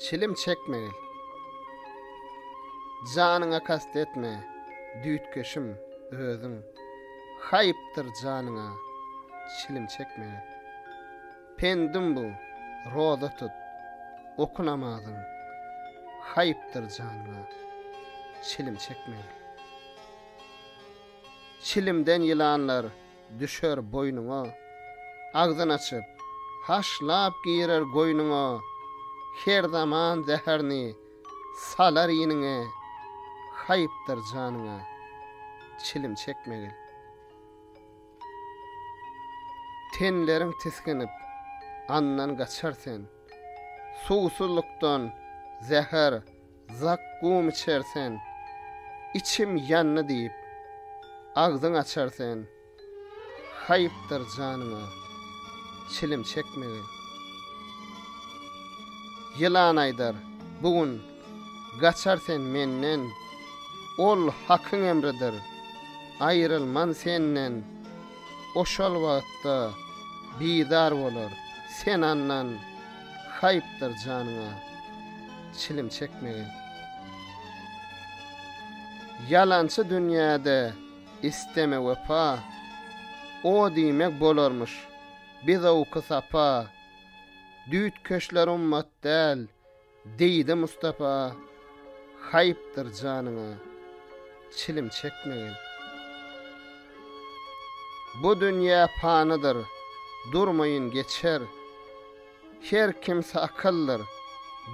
Çilim çekmegil. Janyňa kast etme, düýtkeşim, özüň. Haýpdyr janyňa, çilim çekmegil. Pendim bu, roza tut, oky namazyň. Haýpdyr janyňa, çilim çekmegil. Çilimden ýylanlar düşer boýnuňa, Agzyn açyp, haşlap girer goýnuňa, Her zaman zäherini salar iniňe, Haýpdyr janyňa, çilim çekmegil. Tenleriň tisginip, andan gaçar sen, Suwsuzlykdan zäher Zakgum içer sen, Içim ýandy diýip, agzyň açar sen, Haýpdyr janyňa, çilim çekmegil. Ýylan aýdar, bu gün gaçar sen menden, Ol Hakyň emridir, aýrylman senden, Oşol wagtda bizar bolar sen andan, Haýpdyr janyňa, çilim çekmegil. Ýalançy dünýäde isteme wepa, O diýmek bolarmyş bizowky-sapa. Düýtkeşler ummat däl, diýdi Mustapa, Haýpdyr janyňa, çilim çekmegil. Bu dünýä panydyr, durmaýyn geçer. Her kimse akyldyr,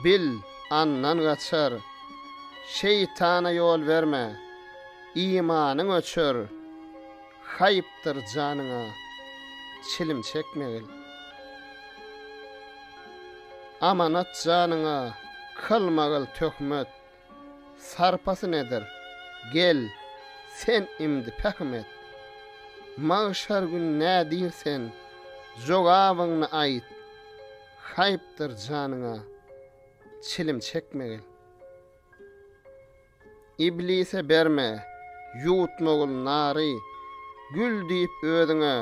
bil, andan gaçar. Şeýtana ýol berme, imanyň öçer. Haýpdyr janyňa, çilim çekmegil. Amanat janyňa kylmagyl töhmet. Sarpasy nedir, gel, sen imdi pähim et. Magşar gün nädir sen, jogabyňny aýt. Haýpdyr janyňa, çilim çekmegil. Iblise berme, ýuwutmagyl nary, Gül diýip özüňe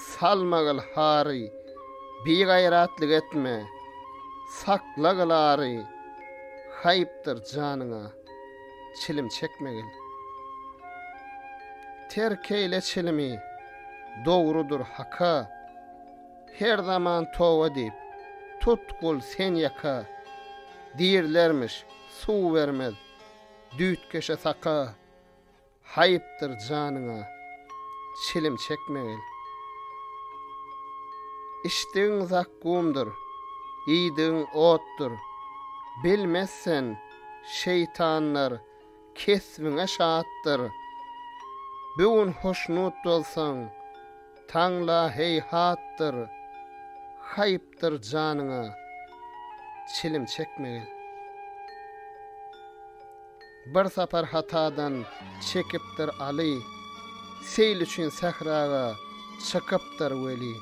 salmagyl hary, Bigaýratlyk etme, saklagyl ary, Haýpdyr janyňa, çilim çekmegil. Terk eýle çilimi, dogrudyr haka, Her zaman toba diýip, tutgul sen ýaka, Diýrlermiş, suw bermez, düýtkeşe saka, Haýypdyr janyňa, çilim çekmegil. Içdigiň zakgumdyr, iýdigiň otdur, Bilmez sen, şeýtanlar kesbiňe şatdyr. Bu gün hoşnut bolsaň, taňla heýhatdyr, Haýypdyr janyňa, çilim çekmegil. Bir sapar hatadan çekipdir Aly, Seýl üçin sähraga çykypdyr weli.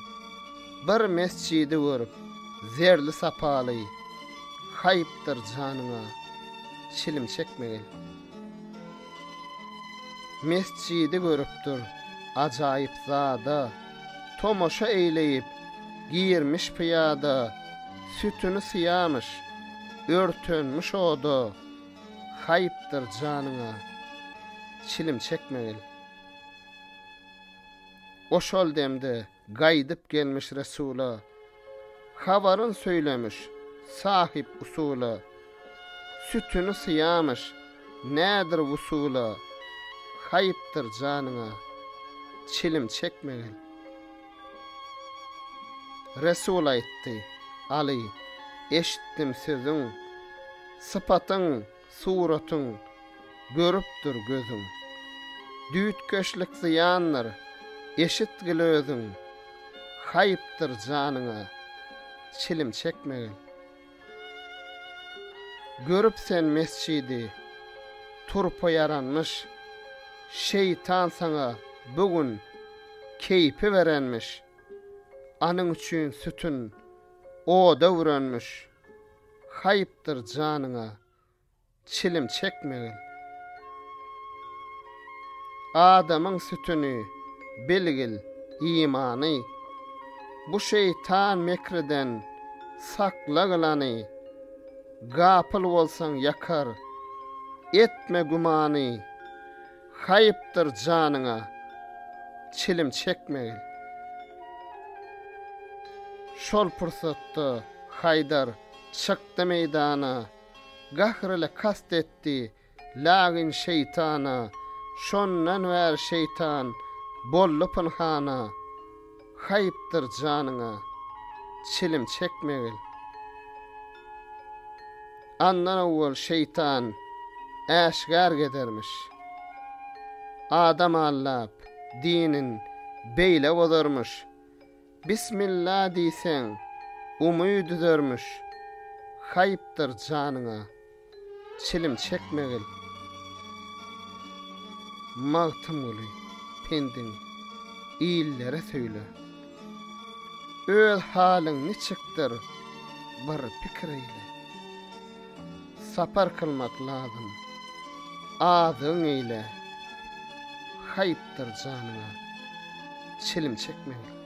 Bir mesjidi görüp, zerli sapaly, Haýpdyr janyňa, çilim çekmegil. Mesjidi görüpdir, ajaýyp zada, Tomaşa eýleýip, girmiş pyýada, Sütüni syýamyş, örtenmiş oda, Haýpdyr janyňa, çilim çekmegil. Oşol demde gaýdyp gelmiş Resula, Habaryn söýlemiş sahyp usula, Sütüni syýamyş, nädir wusula, Haýpdyr janyňa, çilim çekmegil. Resul aýtdy, Aly, eşitdim sözüň, Sypatyň, suratyň görüpdir gözüň. Düýtkeşlik zyýandyr, eşitgil özüň, Haýpdyr janyňa, çilim çekmegil. Görüp sen mesjidi, turpa ýaranmyş, Şeýtan saňa bu gün keýpi berenmiş, Anyň üçin sütün oda bürenmiş, Haýpdyr janyňa, Çilim çekmegil. Adamyň sütüni, bilgil, imany. Bu şeýtan mekriden saklagyl any. Gapyl bolsaň ýakar, etme gümany, Haýypdyr janyňa, çilim çekmegil. Şol pursatda Haýdar çykdy meýdana, Gahr ile kast etdi Lagyn şeýtana, Şondan bäri şeýtan boldy pynhana, Haýypdyr janyňa, çilim çekmegil. Andan owwal şeýtan äşgär gezermiş. Adam aldap, dinin beýle bozarmyş. Bismilla diýseň, umyt üzermiş. Haýypdyr janyňa. Çilim çekmegil. Magtymguly pendiň illere söýle. Öz halyň niçikdir bir pikir eýle. Sapar kylmak lazym, azygyň eýle. Haýpdyr janyňa, çilim çekmegil.